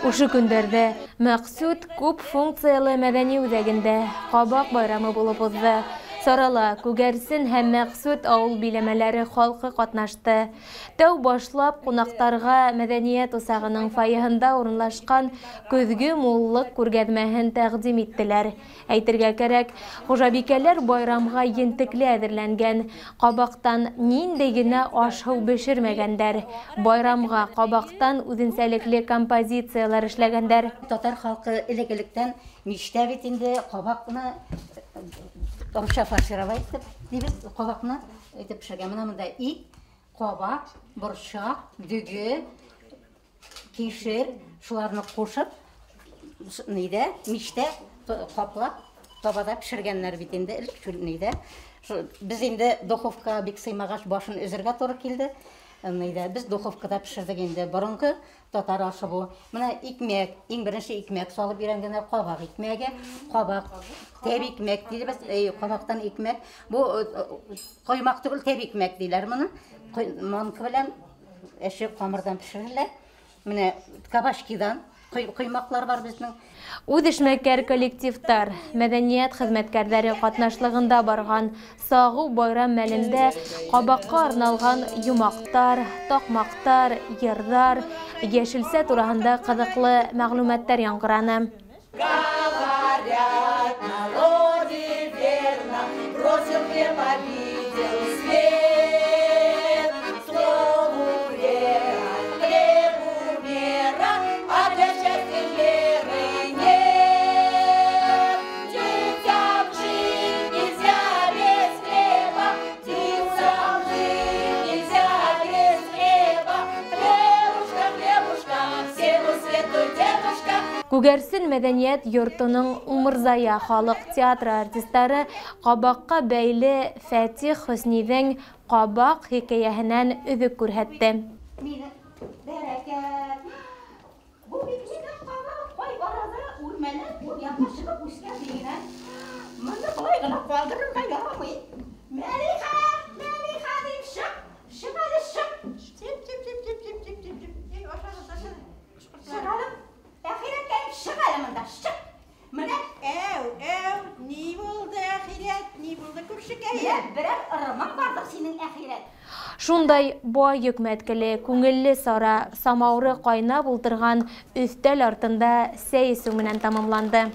Ошо көндәрҙә Мәҡсүт күп функциялы мәҙәни үҙәгендә Ҡабаҡ байрамы булып уҙҙы. Сарала Күгәрсен һәм Мәҡсүт ауыл биләмәләре халҡы ҡатнашты. Тәү башлап ҡунаҡтарға мәҙәниәт усағының фойеһында урынлашҡан көҙгө муллыҡ күргәҙмәһен тәҡдим иттеләр. Әйтергә кәрәк, хужабикәләр байрамға ентекле әҙерләнгән. Ҡабаҡтан ниндәй генә аш-һыу бешермәгәндәр. Байрамға ҡабаҡтан үҙенсәлекле композициялар эшләгәндәр. Татар халҡы элек-электән миштә бит инде ҡабаҡны русча фаршировать итеп дибеҙ, ҡабаҡны итеп пешергән. Бына бында ит, ҡабаҡ, борсаҡ, дөгө, кишер, шуларны ҡушып, нейҙә, миштә ҡаплап, табада пешергәндәр бит инде элек шул нейҙә. Беҙ инде духовкаға бик сыймағас, башын өҙөргә тура килде. Нейҙә, беҙ духовкада пешерҙек инде. Боронғо татар ашы бу. Бына икмәк, иң беренсе икмәк салып өйрәнгәндәр, ҡабаҡ икмәге, ҡабаҡ, тәп икмәк тибеҙ, ҡабаҡтан икмәк. Бу ҡоймаҡ түгел, тәп икмәк тиләр моны. Манка белән әсе ҡамырҙан пешерелә. Менә кабачкидан ҡоймаҡлар бар беҙҙең. Үҙ эшмәкәр коллективтар, мәҙәниәт хеҙмәткәрҙәре ҡатнашлығында барған сағыу байрам мәлендә ҡабаҡҡа арналған йомаҡтар, таҡмаҡтар, йырҙар, йәшелсә тураһында ҡыҙыҡлы мәғлүмәттәр яңғыраны. Говорят, народе верно, бросил хлеб, обидел свет. Слову вера, хлебу мера, а для счастья веры нет. Детям жить нельзя без хлеба, птицам жить нельзя без хлеба. Хлебушка, хлебушка, всему свету дедушка. Күгәрсен мәҙәниәт йортоноң Умырзая халыҡ театры артистары ҡабаҡҡа бәйле Фәтих Хөсниҙең Ҡабаҡ хикәйәһенән өҙөк күрһәтте. Бәрәкәт. Бу бит минең ҡабаҡ, ҡай арала үрмәләп, ул яҡҡа сығып үҫкән тигән. Быны былай ғына ҡалдырырға ярамай. Мәлихә, Мәлихә тип сыҡ, сыҡ әле, сыҡ. Тип, тип, тип, тип, тип, тип, тип, тип. Эй, ашағыҙ, ашағыҙ. Сыҡ әле. Әхирәткәйем, сыҡ әле бында, сыҡ. Менә Әү, әү, ни булды, әхирәт, ни булды, күршекәйем? Менә берәр ырымың барҙыр һинең, әхирәт. Шундай бай йөкмәткеле, күңелле сара самауыры ҡайнап ултырған өҫтәл артында сәй эсеү менән тамамланды.